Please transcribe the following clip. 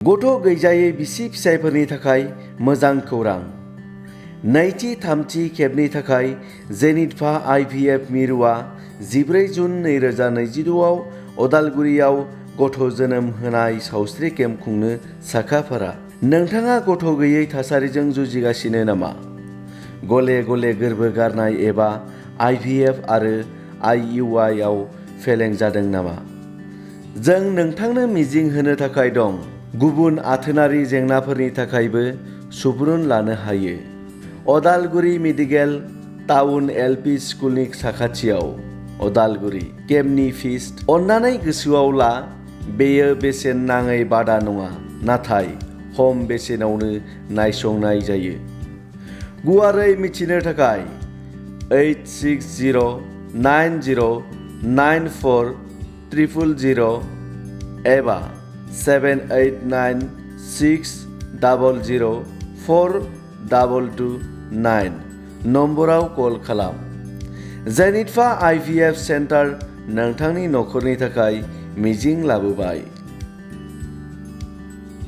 गथ' गैजायै बिसि फिसायफोरनि थाखाय मोजां खौरां। नैथि थामथि खेबनि थाखाय जेनिटभा IVF मिरुआ 14 जुन 2026 आव उदालगुरियाव गथ' जोनोम होनाय सावस्रि केम्प खुंनो साखाफारा। नोंथाङा गथ' गैयै थासारिजों जुजिगासिनो नामा? गले गले गोर्बो गारनाय एबा IVF आरो IUI आव फेलें जादों नामा? जों नोंथांनो मिजिं होनो थाखाय दं। गुबुन आथोनारि जेंनाफोरनि थाखायबो सुबुरुन लानो हायो। उदालगुरि मेडिकेल टाउन LP स्कुलनि साखाथियाव। उदालगुरि। केम्पनि फिस। अन्नानै गोसोआव ला, बेयो बेसेन नाङै बादा नङा, नाथाय खम बेसेनावनो नायसंनाय जायो। गुवारै मिथिनो थाखाय 860909400 एबा 7896004229 नम्बराव कल खालाम। जेनिटभा IVF सेन्टार नोंथांनि नखरनि थाखाय मिजिं लाबोबाय।